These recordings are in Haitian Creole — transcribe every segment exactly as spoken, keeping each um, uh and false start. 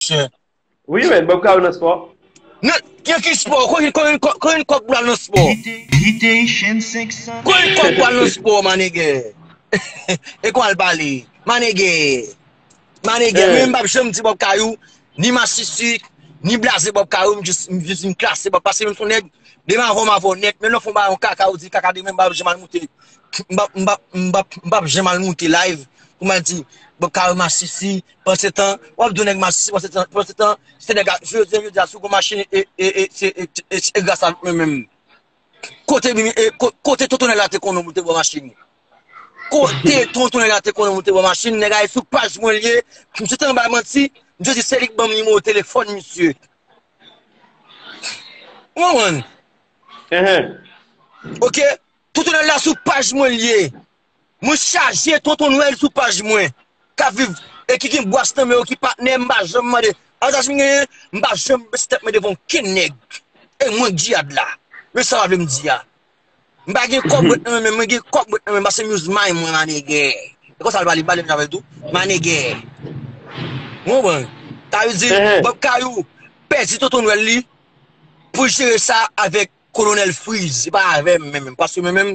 monchè. Wi, men, Bob Kawou nan spò. Nan, nan ki spò? Konbyen, konbyen, konbyen kòb pou al nan spò? Konbyen kòb pou al nan spò, manegè? E kon al pale? Manegè. Manegè, men m p ap janm di Bob Kawou, ni masisi, ni blaze Bob Kawou, m jis, m jis vin klase Bob, paske m se yon nèg, demen avè w m avè w nèt, menm lè w fè yon bagay, yon kaka, ou di kaka, demen m p ap janm al moute, m p ap, m p ap, m p ap, m p ap janm al moute live, pou m al di, Bob Kawou masisi, panse tan, w ap di yon nèg masisi, panse tan, panse tan, se nèg a, jodi, jodi a, si w gon machin, e, e, e, se, e, e, e gras a mwen menm. Kote, e, ko-, kote Tontonèl la te konnen w te bò machin? Kote Tontonèl la te konnen w te bò machin? Nèg a sou paj mwen l ye. Misye te anba manti. Misye di se li k ban m nimewo telefòn misye. Ou konprann? Enhen. Oke? Tontonèl la sou paj mwen l ye. Mwen chaje Tonton Nwèl sou paj mwen, k ap viv e ki gen bwas nan men yo, ki patnè, m pa janm mande. Avantaj m genyen, m pa janm bese tèt mwen devan okenn nèg. E mwen k Djihad la. Men sa w vle m di a. M pa gen kòb ret nan men, men mwen gen kòb ret nan men, paske m use mind mwen, manegè. E konsa l pale, pale m avè l tou. Manegè. Ou konprann? Sa vle di, Bob Kawou pèdi Tonton Nwèl li pou l jere sa avèk Kolonèl Freeze, se pa avè m menm, paske mwen menm,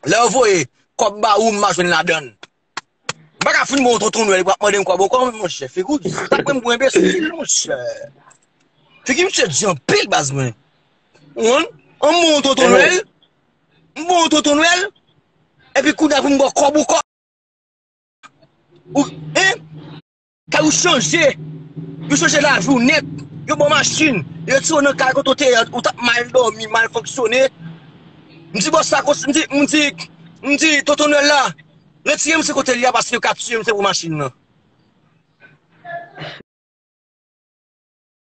lè yo voye kòb ba ou, m pa jwenn ladann. M pa ka fin bon Tonton Nwèl, epi w ap mande m kòb ankò, monchè. Figi w di, sa k mwen bon enbesil, monchè. Figi misye di anpil, baz mwen. Ou konprann? An m bon Tonton Nwèl, m bon Tonton Nwèl, epi kounye a pou m ba w kòb ou kòb. Ou, en? Kay ou chanje. Yo chanje lavi w nèt. Yo ba w machin. Yo retire w nan kay kote w te ye a, ou t ap mal dòmi, mal fonksyone. M di bòs la, m di, m di, m di Tonton Nwèl la, retire misye kote l ye a, paske yo ka tiye misye pou machin nan.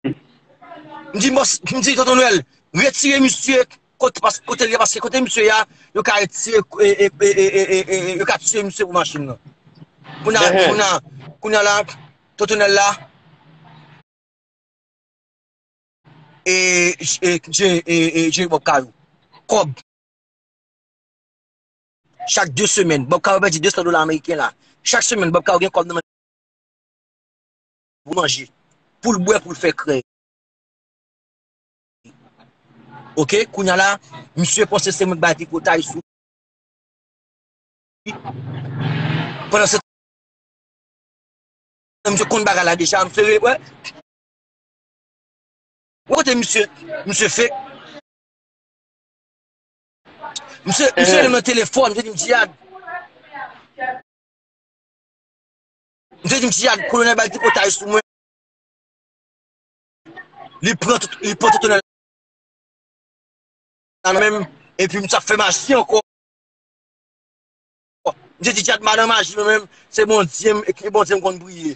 M di, bòs, m di, Tonton Nwèl, retire misye kote, pas-, kote l ye, paske kote misye ye a, yo ka retire, e, e, yo ka tiye misye pou machin nan. Kounye a, kounye a, kounye a la, Tonton Nwèl la, e, e, e, e, Jerry Bob Kawou. Kòb. Chak de semèn, Bob Kawou pèdi de san dola ameriken la. Chak semèn, Bob Kawou gen kòb nan men pou manje, pou l bwè, pou l fè krèy. Oke, kounye a la, misye panse se mwen k bay tripotay sou li. Pandan se tan, misye konn bagay la deja, misye rele, wè. Wè kote misye, misye fake. Misye, misye rele m nan telefòn, misye di m, Djihad. Misye di m, Djihad, kolonèl bay tripotay sou mwen. Li pran tout, li pran tout nan men m, epi misye ap fè maji ankò. Misye di, Djihad, m pa nan maji mwen menm, se Bondye m, e Bondye m konn priye.